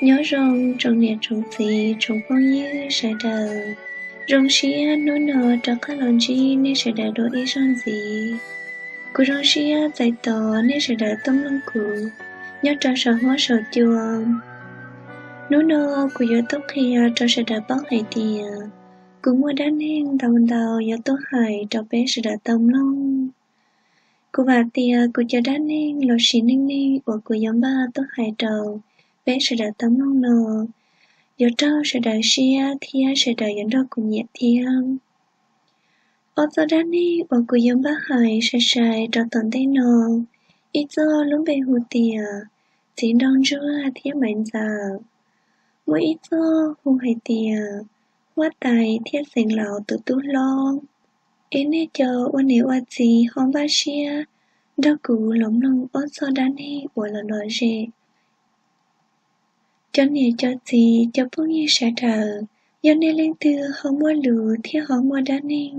Nyob zoo tsoom niam tsoom txiv tsoom phooj ywg sawv daws, zoo siab hnub no rov qab los ntsib nej sawv daws dua ib zaug ntxiv. Kuv zoo siab txais tos nej sawv daws tuaj mloog kuv nyob rau saum huab saum cua. Hnub no kuv yuav tuaj qhia rau sawv daws paub hais tias kuv muaj dab neeg ntau ntau yuav tuaj hais rau peb sawv daws tau mloog. Kuv vam tias kuv cov dab neeg lossis neej neeg uas kuv yuav npaj tuaj hais rau peb sawv daws tau mloog no yuav raug sawv daws siab thiab sawv daws yuav nrog kuv nyiam thiab. Ob txoj dab neeg uas kuv yuav npaj hais sai sai rau tom ntej no, ib txoj lub npe hu tias Txiv Nraug Ntsuag thiab Maiv Ntxawm. Muaj ib txoj hu hais tias Huab Tais thiab Xeev Laus tus tub hlob. Es nej cov ua niam ua txiv ho npaj siab nrog kuv los mloog ob txoj dab neeg uas lom lom zem. Cov niam cov txiv cov phooj ywg sawv daws, yog nej leej twg ho muaj lus thiab ho muaj dab neeg,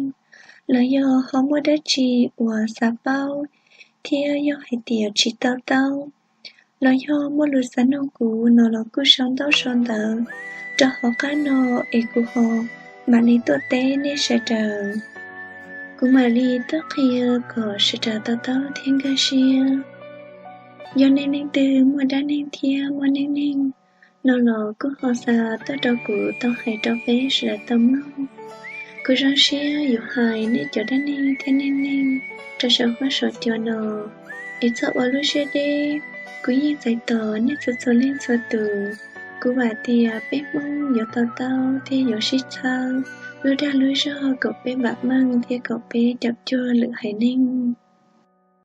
los yog ho muaj dab tsi uas xav paub thiab yog hais tias tsis to taub, los yog muaj lus xav nug kuv no los kuj sau ntaub sau ntawv rau hauv qab no es kuv ho mam li tuaj teb nej sawv daws. Kuv mam li tuaj qhia kom sawv daws to taub thiab nkag siab. Yog nej leej twg muaj dab neeg thiab muaj neej neeg no los kuj ho xa tuaj rau kuv tau hais rau peb sawv daws tau mloog. Kuv zoo siab yuav hais nej cov dab neeg thiab neej neeg rau saum huab saum cua no. Es txhob ua lub siab deb, kuv yeej txais tos nej txhua txhua leej txhua tus. Kuv vam tias peb Hmoob yuav to taub thiab yuav sib txhawb lub dag lub zog kom peb vam meej thiab kom peb caum cuag lwm haiv neeg.